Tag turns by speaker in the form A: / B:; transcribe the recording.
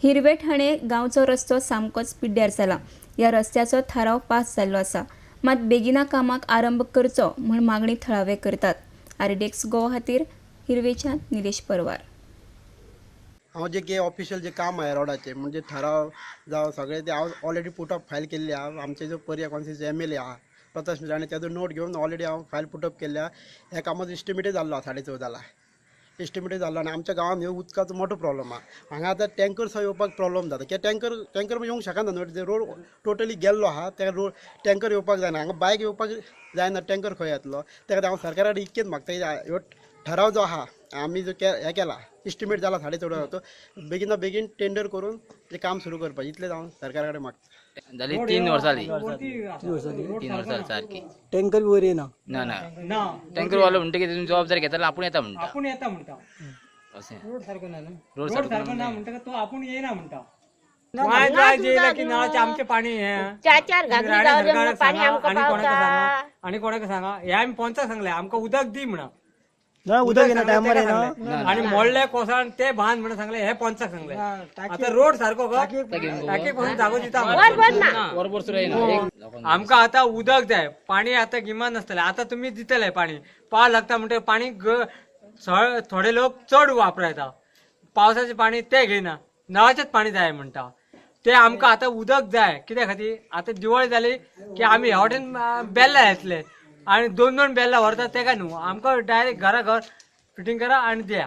A: हिरवे ठाणे गांवचो रस्तो सामकोच पिड्ड्यार जाला. ह्या रस्त्याचो थाराव पास जाल्लो आसा, मात बेगिना कामाक आरंभ करचो म्हूण मागणी थळावे करतात. आरडीएक्स गोवा खातीर हिरवेच्यान निलेश परवार.
B: हांव जे कितें ऑफिशियल जे काम आहे रोडाचे म्हणजे ठराव जावं सगळें ते हांव ऑलरेडी पुट अप फायल केल्ली आहा. आमचे जो पर्या कॉन्स्टिट्युएन्सी एम एल ए आहा प्रकाश राणे तेजो नोट घेवन ऑलरेडी हांव फायल पुटअप केल्ली आहा. ह्या कामाचो इस्टिमेटय जाल्लो आहा, 14.5 जाला एस्टिमेट जाल्लो. आनी आमच्या गांवांत ह्यो उदकाचो मोठो प्रॉब्लम आहा. हांगा आतां टँकर सुद्दां येवपाक प्रॉब्लम जाता, कित्याक टँकर येवंक शकना न्हू, रोड टोटली गेल्लो आहा, त्या रोड टँकर येवपाक जायना, हांगा बायक येवपाक जायना, टँकर खंय येतलो. त्या खातीर हांव सरकारा कडेन इतकेंच मागता, ह्यो ठराव जो आहा आमी जो हें केला इस्टिमेट जाला 14.5 तो बेगिना बेगीन टेंडर करून तें काम सुरू करपाचें, इतलेंच हांव सरकारा कडेन मागता.
C: जाली 3 वर्सां जाली, 3 वर्सां सारकी.
D: टँकर वयर येना
C: ना ना, टँकर वालो म्हणटा की तुमी जबाबदारी घेतला, आपूण येता म्हणटा,
E: आपूण येता म्हणटा,
C: अशें
E: रोड सारको ना,
C: रोड
E: रोड सारको ना म्हणटा तो आपूण येना म्हणटा. की नळाचें आमचें पाणी हें
F: 4-4 घागरी गावले पाणी आमकां पावता.
E: आनी कोणाक सांगा, हें आमी पंचाक सांगलें आमकां उदक दी म्हणा,
D: उदक येना टायमार येना,
E: आनी मोडले कोसळून ते बांद म्हणून सांगले, हे पंचाक सांगले. आतां रोड सारको टाकी कोसून जागो दिता आमकां. आतां उदक जाय, पाणी आतां गिमान नासतलें, आतां तुमी दितले पाणी पाव लागता म्हणटकीर पाणी थोडे लोक चड वापरायता, पावसाचें पाणी ते घेयना, नळाचेंच पाणी जाय म्हणटा ते. आमकां आतां उदक जाय कित्या खातीर, आतां दिवाळी जाली की आमी ह्या वटेन बेल्ला येतले आनी 2-2 बेल्ला व्हरता तेका न्हू, आमकां डायरेक्ट घरा घर फिटींग करा आनी दिया.